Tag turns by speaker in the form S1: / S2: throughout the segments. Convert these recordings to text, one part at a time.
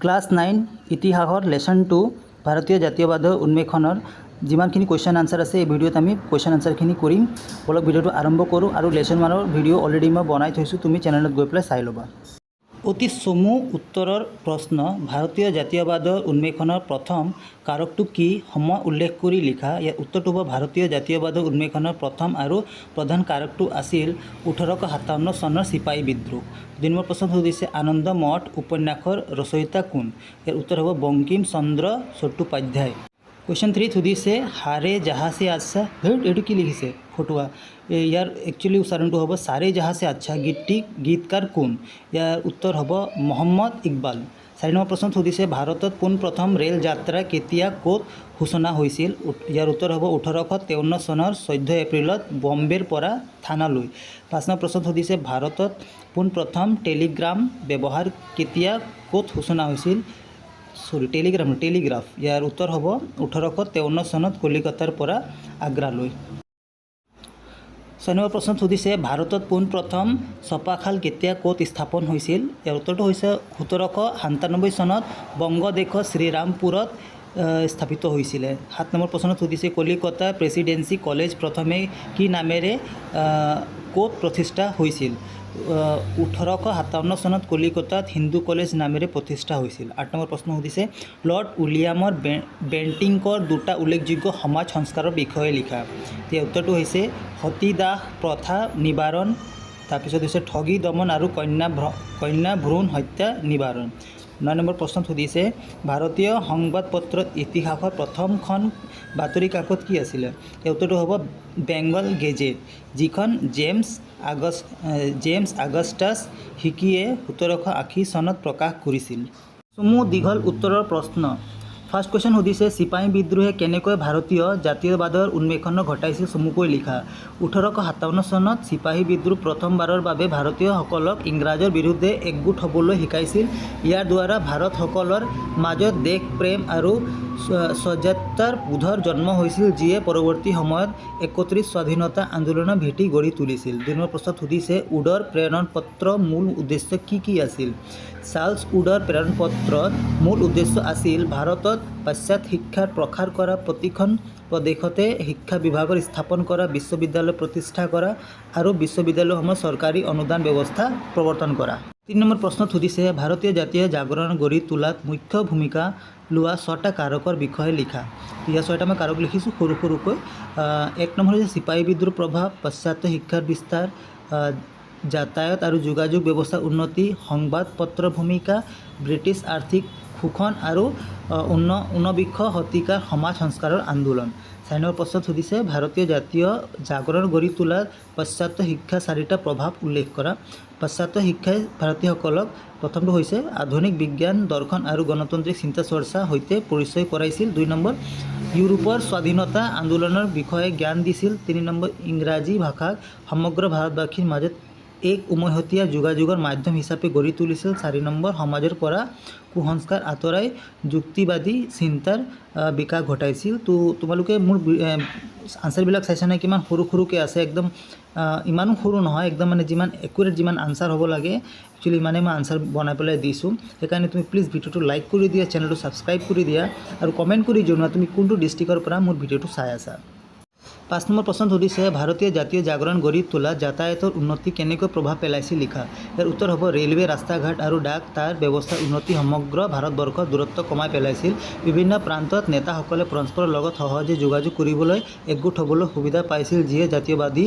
S1: Class 9 ইতিহাসৰ lesson 2, ভাৰতীয় জাতীয়বাদৰ উন্মেষণৰ যিমানখিনি কুৱেশ্যন আনচাৰ আছে, এই ভিডিঅ'ত আমি কুৱেশ্যন আনচাৰখিনি কৰিম। ব'লক, ভিডিঅ'টো আৰম্ভ কৰোঁ। আৰু লেচন 1ৰ ভিডিঅ' অলৰেডি মই বনাই থৈছোঁ, তুমি চেনেলত গৈ পেলাই চাই ল'বা। অতি চমু উত্তৰৰ প্ৰশ্ন। ভাৰতীয় জাতীয়বাদৰ উন্মেষণৰ প্ৰথম কাৰকটো কি? সময় উল্লেখ কৰি লিখা। ইয়াৰ উত্তৰটো হ'ব, ভাৰতীয় জাতীয়বাদৰ উন্মেষণৰ প্ৰথম আৰু প্ৰধান কাৰকটো আছিল 1857 চনৰ চিপাহী বিদ্ৰোহ। 2 নম্বৰ প্ৰশ্ন সুধিছে, আনন্দ মঠ উপন্যাসৰ ৰচয়িতা কোন? ইয়াৰ উত্তৰ হ'ব বংকিম চন্দ্ৰ চট্টোপাধ্যায়। কুৱেশ্যন 3ত সুধিছে, "হাৰে জাহা চে আচ্ছা", ধেত, এইটো কি লিখিছে ফটুৱা! এই ইয়াৰ একচুৱেলি উচ্চাৰণটো হ'ব "সাৰে জাহা চে আচ্ছা" গীতটি গীতকাৰ কোন? ইয়াৰ উত্তৰ হ'ব মহম্মদ ইকবাল। 4 নম্বৰ প্ৰশ্নত সুধিছে, ভাৰতত পোনপ্ৰথম ৰেল যাত্ৰা কেতিয়া, ক'ত সূচনা হৈছিল? ইয়াৰ উত্তৰ হ'ব 1853 চনৰ 14 এপ্ৰিলত বম্বেৰ পৰা থানালৈ। 5 নম্বৰ প্ৰশ্নত সুধিছে, ভাৰতত পোনপ্ৰথম টেলিগ্ৰাম ব্যৱহাৰ কেতিয়া, ক'ত সূচনা হৈছিল? চৰি, টেলিগ্ৰাম, টেলিগ্ৰাফ। ইয়াৰ উত্তৰ হ'ব 1853 চনত কলিকতাৰ পৰা আগ্ৰালৈ। 6 নম্বৰ প্ৰশ্নত সুধিছে, ভাৰতত পোনপ্ৰথম ছপাশাল কেতিয়া, ক'ত স্থাপন হৈছিল? ইয়াৰ উত্তৰটো হৈছে 1797 চনত বংগদেশৰ শ্ৰীৰামপুৰত স্থাপিত হৈছিলে। 7 নম্বৰ প্ৰশ্নত সুধিছে, কলিকতা প্ৰেচিডেঞ্চি কলেজ প্ৰথমে কি নামেৰে ক'ত প্ৰতিষ্ঠা হৈছিল? 1857 চনত কলিকতাত হিন্দু কলেজ নামেৰে প্ৰতিষ্ঠা হৈছিল। 8 নম্বৰ প্ৰশ্ন সুধিছে, লৰ্ড উইলিয়ামৰ বেণ্টিংকৰ দুটা উল্লেখযোগ্য সমাজ সংস্কাৰৰ বিষয়ে লিখা। এতিয়া উত্তৰটো হৈছে সতীদাস প্ৰথা নিবাৰণ, তাৰপিছত হৈছে ঠগী দমন আৰু কন্যা ভ্ৰূণ হত্যা নিবাৰণ। 9 নম্বৰ প্ৰশ্নত সুধিছে, ভাৰতীয় সংবাদপত্ৰত ইতিহাসৰ প্ৰথমখন বাতৰি কাকত কি আছিলে? ইয়াৰ উত্তৰটো হ'ব বেংগল গেজেট, যিখন জেমছ আগষ্টাছ হিকিয়ে 1780 চনত প্ৰকাশ কৰিছিল। চমু দীঘল উত্তৰৰ প্ৰশ্ন। ফাৰ্ষ্ট কুৱেশ্যন সুধিছে, চিপাহী বিদ্ৰোহে কেনেকৈ ভাৰতীয় জাতীয়বাদৰ উন্মেষণ ঘটাইছিল, চমুকৈ লিখা। 1857 চনত চিপাহী বিদ্ৰোহ প্ৰথমবাৰৰ বাবে ভাৰতীয়সকলক ইংৰাজৰ বিৰুদ্ধে একগোট হ'বলৈ শিকাইছিল। ইয়াৰ দ্বাৰা ভাৰতসকলৰ মাজত দেশপ্ৰেম আৰু স্বজাত্যতাৰ বোধৰ জন্ম হৈছিল, যিয়ে পৰৱৰ্তী সময়ত একত্ৰিত স্বাধীনতা আন্দোলনৰ ভেটি গঢ়ি তুলিছিল। 2 নম্বৰ প্ৰশ্নত সুধিছে, উডৰ প্ৰেৰণ পত্ৰৰ মূল উদ্দেশ্য কি কি আছিল? চাৰ্লছ উডৰ প্ৰেৰণ পত্ৰৰ মূল উদ্দেশ্য আছিল ভাৰতত পাশ্চাত্য শিক্ষাৰ প্ৰসাৰ কৰা, প্ৰতিখন প্ৰদেশতে শিক্ষা বিভাগৰ স্থাপন কৰা, বিশ্ববিদ্যালয় প্ৰতিষ্ঠা কৰা আৰু বিশ্ববিদ্যালয়সমূহত চৰকাৰী অনুদান ব্যৱস্থা প্ৰৱৰ্তন কৰা। 3 নম্বৰ প্ৰশ্নত সুধিছে, ভাৰতীয় জাতীয় জাগৰণ গঢ়ি তোলাত মুখ্য ভূমিকা লোৱা ছটা কাৰকৰ বিষয়ে লিখা। ইয়াৰ ছয়টা মই কাৰক লিখিছোঁ সৰু সৰুকৈ। 1 নম্বৰ হৈছে চিপাহী বিদ্ৰোহ প্ৰভাৱ, পাশ্চাত্য শিক্ষাৰ বিস্তাৰ, যাতায়াত আৰু যোগাযোগ ব্যৱস্থাৰ উন্নতি, সংবাদ পত্ৰৰ ভূমিকা, ব্ৰিটিছ আৰ্থিক শোষণ আৰু ঊনবিংশ শতিকাৰ সমাজ সংস্কাৰৰ আন্দোলন। 4 নম্বৰ প্ৰশ্নত সুধিছে, ভাৰতীয় জাতীয় জাগৰণ গঢ়ি তোলাত পাশ্চাত্য শিক্ষাৰ চাৰিটা প্ৰভাৱ উল্লেখ কৰা। পাশ্চাত্য শিক্ষাই ভাৰতীয়সকলক প্ৰথমটো হৈছে আধুনিক বিজ্ঞান, দৰ্শন আৰু গণতান্ত্ৰিক চিন্তা চৰ্চাৰ সৈতে পৰিচয় কৰাইছিল। 2 নম্বৰ, ইউৰোপৰ স্বাধীনতা আন্দোলনৰ বিষয়ে জ্ঞান দিছিল। 3 নম্বৰ, ইংৰাজী ভাষাক সমগ্ৰ ভাৰতবাসীৰ মাজত এক উমৈহতীয়া যোগাযোগৰ মাধ্যম হিচাপে গঢ়ি তুলিছিল। 4 নম্বৰ, সমাজৰ পৰা কুসংস্কাৰ আঁতৰাই যুক্তিবাদী চিন্তাৰ বিকাশ ঘটাইছিল। তো তোমালোকে মোৰ আনচাৰবিলাক চাইছা নাই, কিমান সৰু সৰুকৈ আছে একদম। ইমানো সৰু নহয় একদম, মানে যিমান একুৰেট যিমান আনচাৰ হ'ব লাগে, একচুৱেলি ইমানেই মই আনচাৰ বনাই পেলাই দিছোঁ। সেইকাৰণে তুমি প্লিজ ভিডিঅ'টো লাইক কৰি দিয়া, চেনেলটো ছাবস্ক্ৰাইব কৰি দিয়া আৰু কমেণ্ট কৰি জনোৱা তুমি কোনটো ডিষ্ট্ৰিক্টৰ পৰা মোৰ ভিডিঅ'টো চাই আছা। 5 নম্বৰ প্ৰশ্নত সুধিছে, ভাৰতীয় জাতীয় জাগৰণ গঢ়ি তোলা যাতায়াতৰ উন্নতি কেনেকৈ প্ৰভাৱ পেলাইছিল, লিখা। ইয়াৰ উত্তৰ হ'ব ৰেলৱে, ৰাস্তা ঘাট আৰু ডাক তাঁৰ ব্যৱস্থাৰ উন্নতি সমগ্ৰ ভাৰতবৰ্ষৰ দূৰত্ব কমাই পেলাইছিল। বিভিন্ন প্ৰান্তত নেতাসকলে পৰস্পৰৰ লগত সহজে যোগাযোগ কৰিবলৈ, একগোট হ'বলৈ সুবিধা পাইছিল, যিয়ে জাতীয়বাদী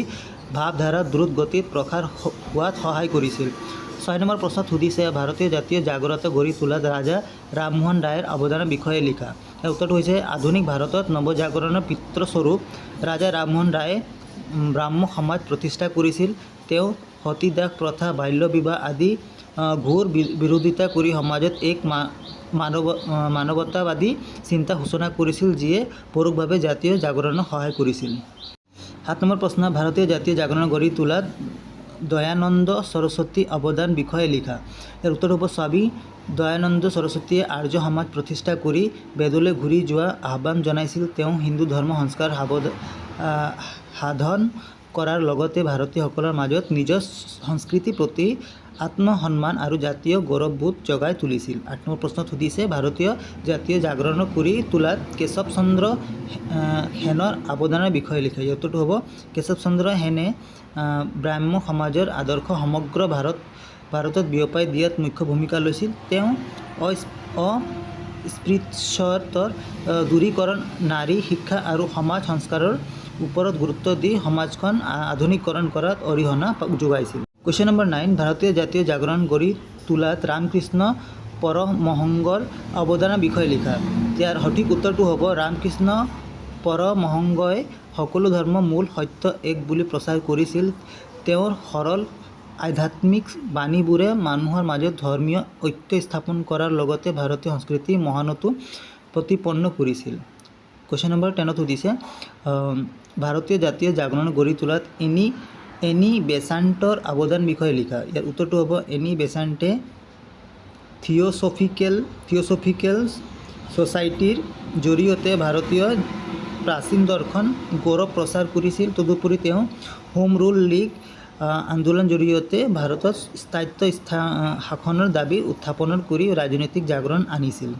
S1: ভাৱধাৰা দ্ৰুত গতিত প্ৰসাৰ হোৱাত সহায় কৰিছিল। 6 নম্বৰ প্ৰশ্নত সুধিছে, ভাৰতীয় জাতীয় জাগ্ৰত গঢ়ি তোলাত ৰাজা ৰামমোহন ৰায়ৰ অৱদানৰ বিষয়ে লিখা। ইয়াৰ উত্তৰটো হৈছে আধুনিক ভাৰতত নৱজাগৰণৰ পিতৃস্বৰূপ ৰাজা ৰামমোহন ৰায়ে ব্ৰাহ্ম সমাজ প্ৰতিষ্ঠা কৰিছিল। তেওঁ সতীদাস প্ৰথা, বাল্য বিবাহ আদি ঘোৰ বিৰোধিতা কৰি সমাজত এক মানৱতাবাদী চিন্তা সূচনা কৰিছিল, যিয়ে পৰোক্ষভাৱে জাতীয় জাগৰণত সহায় কৰিছিল। 7 নম্বৰ প্ৰশ্ন, ভাৰতীয় জাতীয় জাগৰণ গঢ়ি তোলাত দয়ানন্দ সৰস্বতী অৱদান বিষয়ে লিখা। ইয়াৰ উত্তৰ হ'ব স্বামী দয়ানন্দ সৰস্বতীয়ে আৰ্য সমাজ প্ৰতিষ্ঠা কৰি বেদলৈ ঘূৰি যোৱাৰ আহ্বান জনাইছিল। তেওঁ হিন্দু ধৰ্ম সংস্কাৰ সাধন কৰাৰ লগতে ভাৰতীয়সকলৰ মাজত নিজৰ সংস্কৃতিৰ প্ৰতি আত্মসন্মান আৰু জাতীয় গৌৰৱবোধ জগাই তুলিছিল। ৮ নম্বৰ প্ৰশ্নত সুধিছে, ভাৰতীয় জাতীয় জাগৰণ কৰি তোলাত কেশৱ চন্দ্ৰ সেনৰ অৱদানৰ বিষয়ে লিখা। ইয়াৰ উত্তৰটো হ'ব, কেশৱ চন্দ্ৰ সেনে ব্ৰাহ্ম সমাজৰ আদৰ্শ সমগ্ৰ ভাৰতত বিয়পাই দিয়াত মুখ্য ভূমিকা লৈছিল। তেওঁ অস্পৃশ্যতাৰ দূৰীকৰণ, নাৰী শিক্ষা আৰু সমাজ সংস্কাৰৰ ওপৰত গুৰুত্ব দি সমাজখন আধুনিকীকৰণ কৰাত অৰিহণা যোগাইছিল। কুৱেশ্যন নম্বৰ 9, ভাৰতীয় জাতীয় জাগৰণ গঢ়ি তোলাত ৰামকৃষ্ণ পৰমহংসৰ অৱদানৰ বিষয়ে লিখা। ইয়াৰ সঠিক উত্তৰটো হ'ব, ৰামকৃষ্ণ পৰমহংসই সকলো ধৰ্মৰ মূল সত্য এক বুলি প্ৰচাৰ কৰিছিল। তেওঁৰ সৰল আধ্যাত্মিক বাণীবোৰে মানুহৰ মাজত ধৰ্মীয় ঐক্য স্থাপন কৰাৰ লগতে ভাৰতীয় সংস্কৃতিৰ মহানতাও প্ৰতিপন্ন কৰিছিল। কুৱেশ্যন নম্বৰ 10ত সুধিছে, ভাৰতীয় জাতীয় জাগৰণ গঢ়ি তোলাত এনি বেচাণ্টৰ অৱদান বিষয়ে লিখা। ইয়াৰ উত্তৰটো হ'ব, এনি বেচাণ্টে থিঅ'ছফিকেল ছ'চাইটিৰ জৰিয়তে ভাৰতীয় প্ৰাচীন দৰ্শন গৌৰৱ প্ৰচাৰ কৰিছিল। তদুপৰি তেওঁ হোম ৰুল লীগ আন্দোলনৰ জৰিয়তে ভাৰতত স্বায়ত্ত শাসনৰ দাবী উত্থাপন কৰি ৰাজনৈতিক জাগৰণ আনিছিল।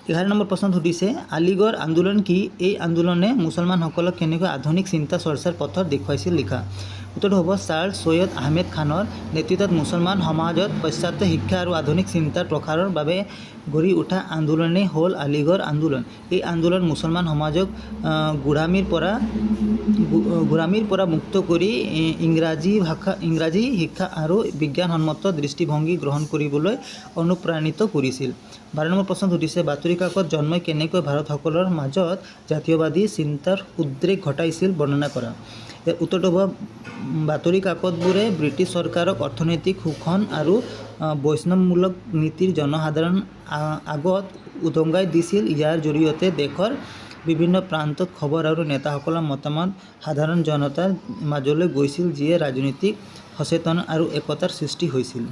S1: 11 নম্বৰ প্ৰশ্নত সুধিছে, আলিগড় আন্দোলন কি? এই আন্দোলনে মুছলমানসকলক কেনেকৈ আধুনিক চিন্তা চৰ্চাৰ পথত দেখুৱাইছিল লিখা। উত্তৰটো হ'ব, ছাৰ চৈয়দ আহমেদ খানৰ নেতৃত্বত মুছলমান সমাজত পাশ্চাত্য শিক্ষা আৰু আধুনিক চিন্তাৰ প্ৰসাৰৰ বাবে গঢ়ি উঠা আন্দোলনেই হ'ল আলিগড় আন্দোলন। এই আন্দোলন মুছলমান সমাজক গোড়ামীৰ পৰা মুক্ত কৰি ইংৰাজী শিক্ষা আৰু বিজ্ঞানসন্মত দৃষ্টিভংগী গ্ৰহণ কৰিবলৈ অনুপ্ৰাণিত কৰিছিল। 12 নম্বৰ প্ৰশ্নত সুধিছে, বাতৰি কাকত জন্মই কেনেকৈ ভাৰতীয়সকলৰ মাজত জাতীয়বাদী চিন্তাৰ উদ্ৰেক ঘটাইছিল বৰ্ণনা কৰা। ইয়াৰ উত্তৰটো হ'ব, বাতৰি কাকতবোৰে ব্ৰিটিছ চৰকাৰক অৰ্থনৈতিক শোষণ আৰু বৈষম্যমূলক নীতিৰ জনসাধাৰণৰ আগত উদঙাই দিছিল। ইয়াৰ জৰিয়তে দেশৰ বিভিন্ন প্ৰান্তত খবৰ আৰু নেতাসকলৰ মতামত সাধাৰণ জনতাৰ মাজলৈ গৈছিল, যিয়ে ৰাজনৈতিক সচেতনতা আৰু একতাৰ সৃষ্টি হৈছিল।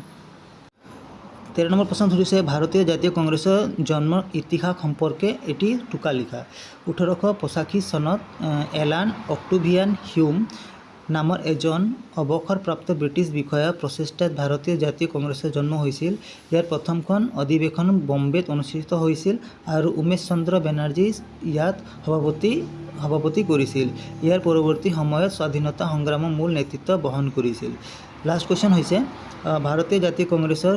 S1: 13 নম্বৰ প্ৰশ্ন সুধিছে, ভাৰতীয় জাতীয় কংগ্ৰেছৰ জন্মৰ ইতিহাস সম্পৰ্কে এটি টোকা লিখা। 1885 চনত এলান অক্টোভিয়ান হিউম নামৰ এজন অৱসৰপ্ৰাপ্ত ব্ৰিটিছ বিষয়াৰ প্ৰচেষ্টাত ভাৰতীয় জাতীয় কংগ্ৰেছৰ জন্ম হৈছিল। ইয়াৰ প্ৰথমখন অধিৱেশন বম্বেত অনুষ্ঠিত হৈছিল আৰু উমেশ চন্দ্ৰ বেনাৰ্জী ইয়াত সভাপতি কৰিছিল। ইয়াৰ পৰৱৰ্তী সময়ত স্বাধীনতা সংগ্ৰামৰ মূল নেতৃত্ব বহন কৰিছিল। লাষ্ট কুৱেশ্যন হৈছে, ভাৰতীয় জাতীয় কংগ্ৰেছৰ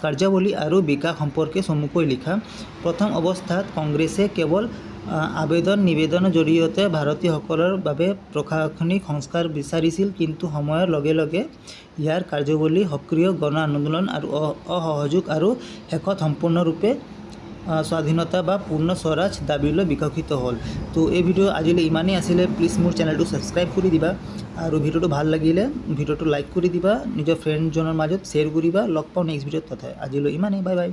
S1: কাৰ্যাৱলী আৰু বিকাশ সম্পৰ্কে চমুকৈ লিখা। প্ৰথম অৱস্থাত কংগ্ৰেছে কেৱল আবেদন নিবেদনৰ জৰিয়তে ভাৰতীয়সকলৰ বাবে প্ৰশাসনিক সংস্কাৰ বিচাৰিছিল। কিন্তু সময়ৰ লগে লগে ইয়াৰ কাৰ্যাৱলী সক্ৰিয় গণ আন্দোলন আৰু অসহযোগ আৰু শেষত সম্পূৰ্ণৰূপে স্বাধীনতা বা পূৰ্ণ স্বৰাজ দাবীলৈ বিকশিত হ'ল। তো এই ভিডিঅ' আজিলৈ ইমানেই আছিলে। প্লিজ মোৰ চেনেলটো ছাবস্ক্ৰাইব কৰি দিবা আৰু ভিডিঅ'টো ভাল লাগিলে ভিডিঅ'টো লাইক কৰি দিবা, নিজৰ ফ্ৰেণ্ডজনৰ মাজত শ্বেয়াৰ কৰিবা। লগ পাওঁ নেক্সট ভিডিঅ'ত, তথা আজিলৈ ইমানেই, বাই বাই।